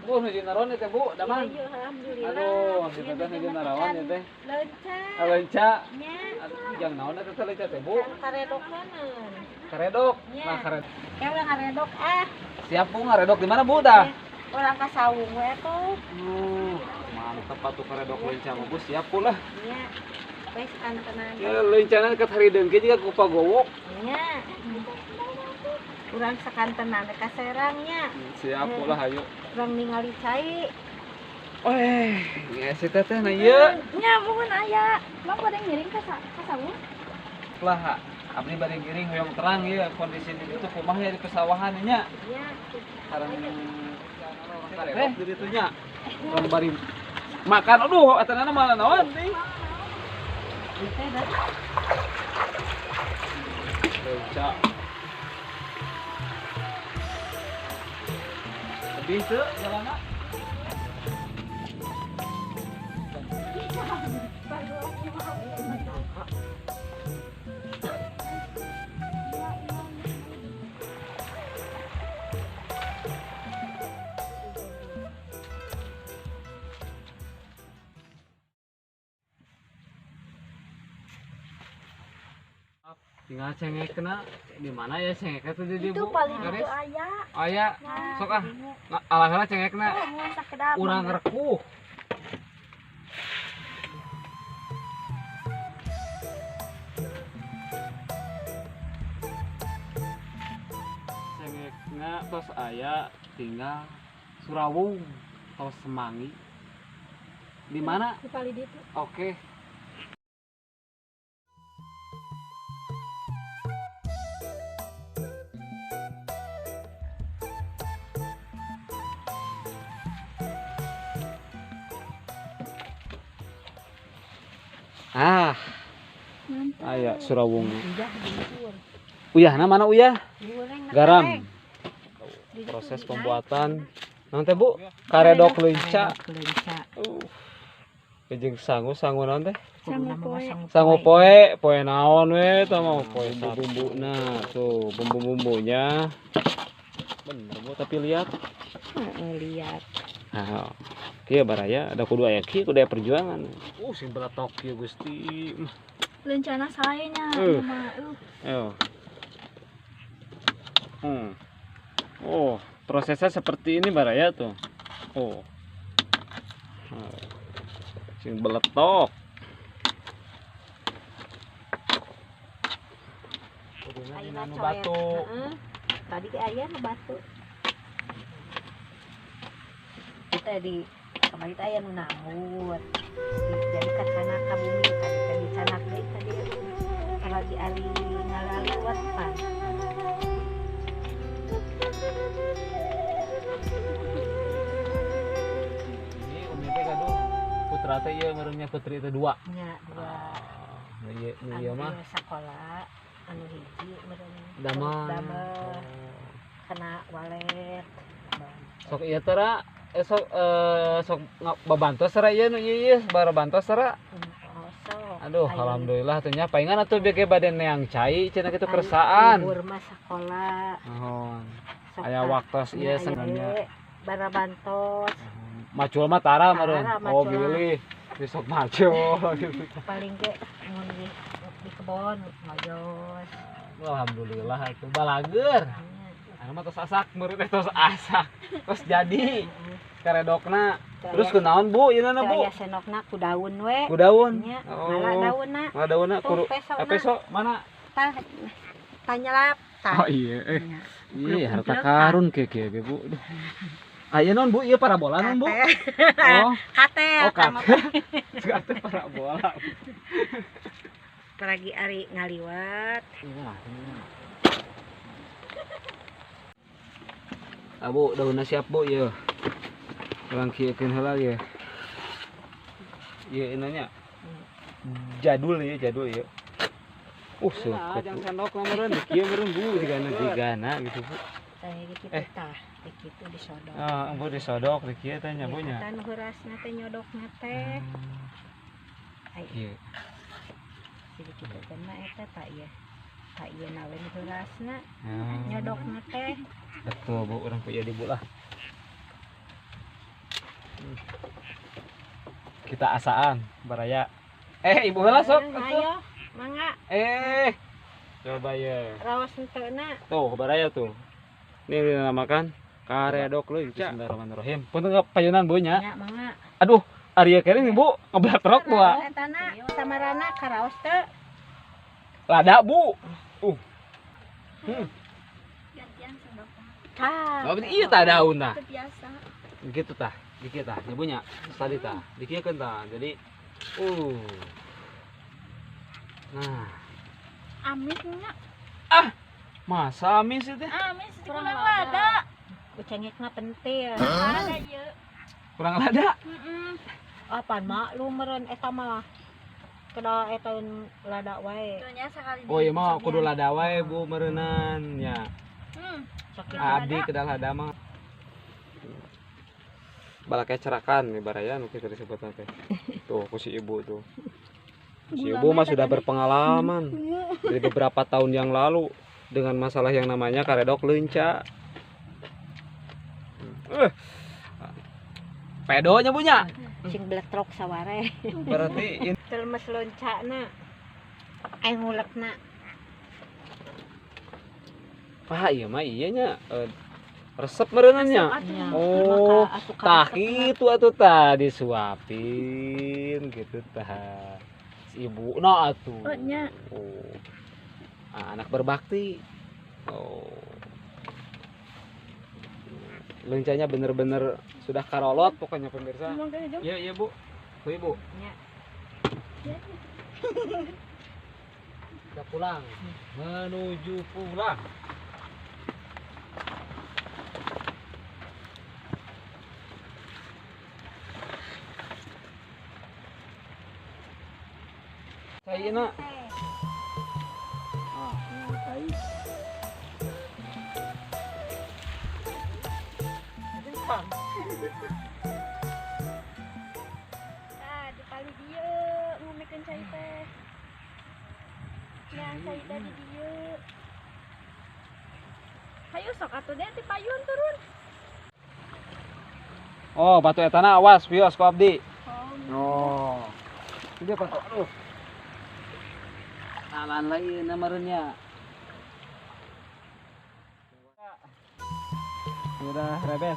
Bu nuju naron teh Bu, damang. Iya, alhamdulillah. Aduh, si teteh nuju narawan ya teh. Leunca. Leunca. Nya. Jang naon eta teh leunca teh, Bu? Karedok mana? Karedok. Nah, karedok. Ya urang ngaredok ah. Siap Bu, ngaredok di mana Bu dah? Urang ka sawung we tuh. Mantep atuh karedok leunca mah Bu, siap Bu lah. Nya. Wes kantenan. Ya leuncana ka harideung ge jiga ku pagowok. Nya. Urang sakantenan ka Serangnya. Siap Bu lah ayo. Urang ningali cai. Eh, ya si teteh na ieu. Nya muhun aya. Mang bade ngiring ka sawung? Lah, abdi bade ngiring hoyong terang ieu kondisi di ditu kumaha ya di pesawahan nya. Nya. Sareng teh di ditu nya. Urang bari makan aduh atanana malah naon deui. Teh dah. Leunca. Lebih teu jalanna. Tinggal cengek kena di mana ya cengeknya tuh di itu Bu? Paling itu aya. Aya. Sok ah. Alah-alah cengekna. Urang rekuh. Cengekna tos aya tinggal Surawung tos Semanggi. Di mana? Di paling ditu. Oke. Ah, aya Surawung. Uyahna mana uyah? Garam. Proses pembuatan. Naon teh Bu? Karedok leunca. Jeung sangu sangu naon teh? Sangu poe, poe naon we tah mah poe bumbu-bumbuna. Tuh, bumbu-bumbunya. Bener Bu, tapi lihat. Heeh, lihat. Nah, kieu baraya ada kudu aya kieu kudu aya perjuangan. Sing beletok kieu Gusti. Lencana sae nya mah. Ayo. Oh, prosesnya seperti ini baraya tuh. Oh. Sing beletok. Kuduna nu batu. Tadi ge aya nu batu. Tadi kemarin teh aya nu nambut. Jadi kacana ka bumi tadi teh dicanak deui tadi. Lagi ari ngalaluat pan. Ini umi teh gaduh putra teh ieu meureunnya putri teh dua. Nya dua. Nu ieu nu ieu mah sakola anu hiji meureun damel. Damel. Kana walet. Sok ieu teh ra sok sok babantos sera ieu nu ieu ieu barabantos sera. Aduh, alhamdulillah atuh nya paingan atuh bege bade neang cai cenah kitu kersaan. Libur mah sakola. Nuhun. Aya waktos ieu senangnya. Barabantos. Macul mah tara meureun. Oh, bilih besok macul gitu. Paling ge mun di kebon ngojos. Alhamdulillah atuh balager. Anu mah tos asak meureun teh tos asak. Tos jadi karedokna. Terus kunaon Bu ieu na Bu? Aya senokna ku daun we. Ku daun. Oh. Ngala daunna. Ngala daunna ku peso mana? Tah tanyelap tah. Oh iya. Iya harta karun ke ge Bu. Aya naon Bu ieu parabola naon Bu? Oh. Katel. Oh, katel. Katel parabola. Paragi ari ngaliwat. Ah Bu, daunna siap Bu ieu. Urang kieukeun heula ieu. Ieu nanya. Jadul ieu, jadul ieu. Nah, jangan sendok lah meureun, kieu meureun Bu jigana gitu Bu. Tah kitu tah, kitu disodok. Ah, Bu disodok di kieu teh nya Bu nya. Tah nu heurasna teh nyodokna teh. Ieu. Jadi kitu teh mah eta tah ieu. Tah ieu na we nu heurasna. Nyodokna teh. Betul Bu, urang ku ieu di Bu lah. Kita asaan baraya. Ibu heula sok. Ayo, mangga. Coba ya. Raos henteuna. Tuh, baraya tuh. Ini dinamakan karedok leunca. Bismillahirrahmanirrahim. Punten payunan Bu nya. Nya mangga. Aduh, ari kene nih Bu, ngeblatrok Bu. Etana samarana karaos teu. Lada Bu. Gantian sendok. Tah. Oh, iya tah daun tah. Itu biasa. Gitu tah, dikit tah, nya Bu nya. Tadi tah, dikiekeun tah. Jadi Nah, Amis nya. Masa amis itu? Amis kurang lada. Ucengekna pentil. Lada ieu. Kurang lada. Heeh. Apaan maklum meureun eta mah. Kedah eta lada wae. Nya sakali. Oh iya mah kudu lada wae Bu meureunan nya. Sakit. Abdi kedah lada mah. Balaknya cerakan nih baraya nu kitu disebutna teh. Tuh ku si ibu tuh. Si ibu mah sudah berpengalaman dari beberapa tahun yang lalu dengan masalah yang namanya karedok leunca. Pedonya punya. Sing bletrok saware. Berarti Telmes loncana. Ai ngulekna. Pak iya mah iya nya resep meureunna nya. Oh, tah kitu atuh tah disuapin gitu tah. Si ibu na atuh. Oh, nya. Oh. Ah, anak berbakti. Oh. Lencanya bener-bener sudah karolot pokoknya pemirsa. Iya, iya Bu. Bu Ibu. Nya. Kita pulang, menuju pulang. Cai na. Ah, cai. Tah, di pali dieu ngomongkeun cai teh. Yang cai teh di dieu. Hayu sok atuh deh ti payun turun. Oh, batu etana awas wios ku abdi. Oh. Ini apa? Aduh. Talan lain namarnya. Sudah rebes.